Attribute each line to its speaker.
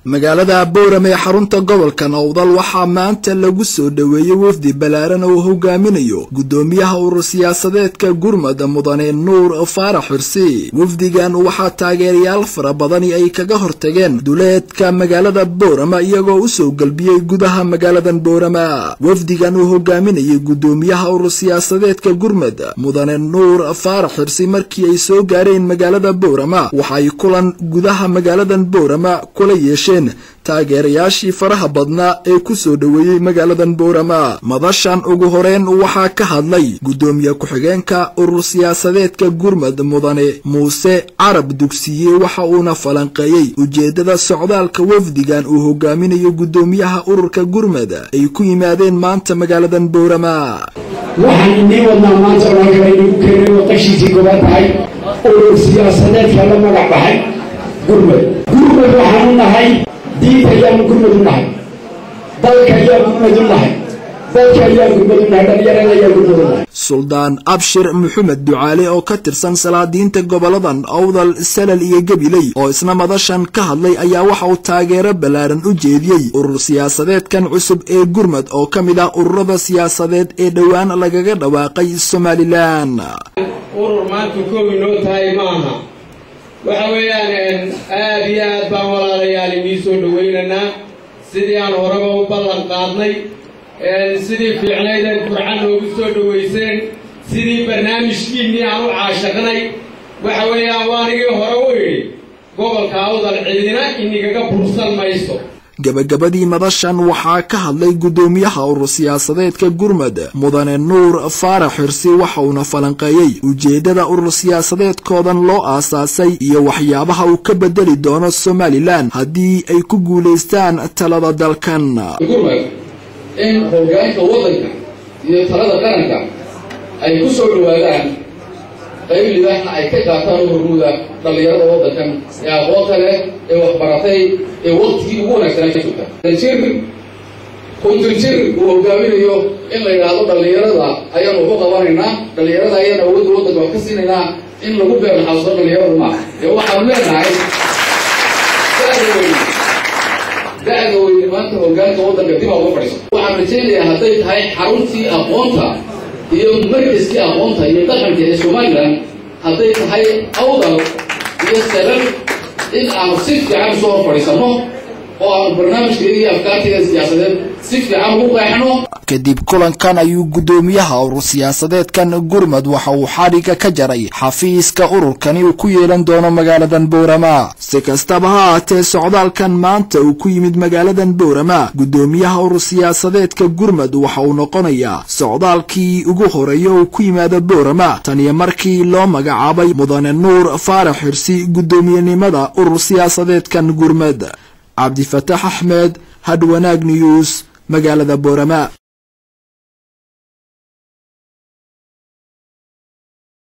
Speaker 1: Magaalada Boorame ee xarunta gobolka Awdal waxaa maanta lagu soo dhaweeyay wafdi ballaaran oo hogaaminayo gudoomiyaha urur siyaasadeedka Gurmad Mudane Nuur Faarax Xirsi. Wafdigan waxaa taageerayaal fara badan ay kaga hortageen duleedka magaalada Boorame iyagoo u soo galbiyay gudaha magaalada Boorame. Wafdigan uu hogaaminayay gudoomiyaha urur siyaasadeedka Gurmad Mudane Nuur Faarax Xirsi markii ay soo gaareen magaalada Boorame waxay kulan gudaha magaalada Boorame kula yeesheen taageerayaashii faraha badnaa ee ku soo dhaweeyay magaalada Boorama. Madashan ugu horeen waxaa ka hadlay gudoomiye ku-xigeenka urur siyaasadeedka Gurmad Mudane Muuse Carab Dugsiye, waxa uuna falanqeeyay ujeedada socdaalka wafdigan uu hogaaminayo gudoomiyaha ururka Gurmad ay ku yimaadeen maanta magaalada Boorama.
Speaker 2: Waxaan inii wadnaa maanta oo kale inagu keenay oo qashiisii goban tahay urur siyaasadeedka la magac baxay Gurmad. Gurmad waxaan u nahay diinta ayaanu gurmad u nahay, dalka ayaa gurmad u nahay, dadka ayaa gurmad u nahay, dhalinyarada ayaa gurmad u nahay.
Speaker 1: Suldaan Abshir Maxamed Ducaale oo ka tirsan salaadiinta goboladan Awdal, Salal iyo Gabiley oo isna madashan ka hadlay ayaa waxa uu taageero ballaaran u jeediyey urur siyaasadeedkan cusub ee Gurmad oo ka mid ah ururada siyaasadeed ee dhowaan lagaga dhawaaqay Somaliland.
Speaker 3: Urur maanta koow inoo tahay maaha, waxa weeyaan aad iyo aad baan walaalayaal inii soo dhaweynaynaa sidii aan horeba u ballan qaadnay, sidii fiicnaydeen furcan noogu soo dhaweyseen, sidii barnaamijkiinnii aan u caashaqnay. Waxa weeyaan waanigii hore u idhi gobolka Awdal cidina inigaga bursan mayso.
Speaker 1: Gabagabadii madashan waxaa ka hadlay gudoomiyaha urur siyaasadeedka Gurmad Mudane Nuur Faarax Xirsi, waxa uuna falanqeeyay ujeedada urur siyaasadeedkoodan loo aasaasay iyo waxyaabaha uu ka bedeli doono Somaliland haddii ay ku guulaystaan talada dalkan.
Speaker 4: Gurmad in hoggaanka waddanka iyo talada qaranka ay ku soo dhawaadaan, qayb libaaxna ay ka qaataan u hormuuda dhallinyarada waddankan ee aqoonta leh ee waxbaratay ee waqtigii ugu wanaagsanaa joogta. Jir 50 jir uu hogaaminayo in la yidhaahdo dhallinyarada ayaanu waxu qabanaynaa, dhallinyarada ayaan awoodda waddanka wax ka siinaynaa, in lagu beerlaxaaso dhallinyarada maaha. Ee waxaanu leenahay da'da weyne, da'da weyne maanta hoggaanka waddanka dib aa uga fadhiiso. Waxaan rajaynayaa hadday tahay xaruntii aqoonta iyo markaskii aqoonta iyo dhaqanka ee Somaliland, hadday tahay Awdal iyo Salal, in aanu si fiican usoo hor fadhiisanno oo aanu barnaamijkeeda iyo afkaarteeda siyaasadeed si fiican ugu qeexno.
Speaker 1: Kadib kulankan ayuu gudoomiyaha urur siyaasadeedkan Gurmad waxa uu xadhigga ka jaray xafiiska ururkani uu ku yeelan doono magaaladan Boorama. Si kastaba ha ahaatee, socdaalkan maanta uu ku yimid magaaladan Boorama gudoomiyaha urur siyaasadeedka Gurmad waxa uu noqonayaa socdaalkii ugu horeeya uu ku yimaado Boorama tan iyo markii loo magacaabay Mudane Nuur Faarax Xirsi gudoomiyenimada urur siyaasadeedkan Gurmad. Cabdifataax Axmed, Hadhwanaag News, magaalada Boorama.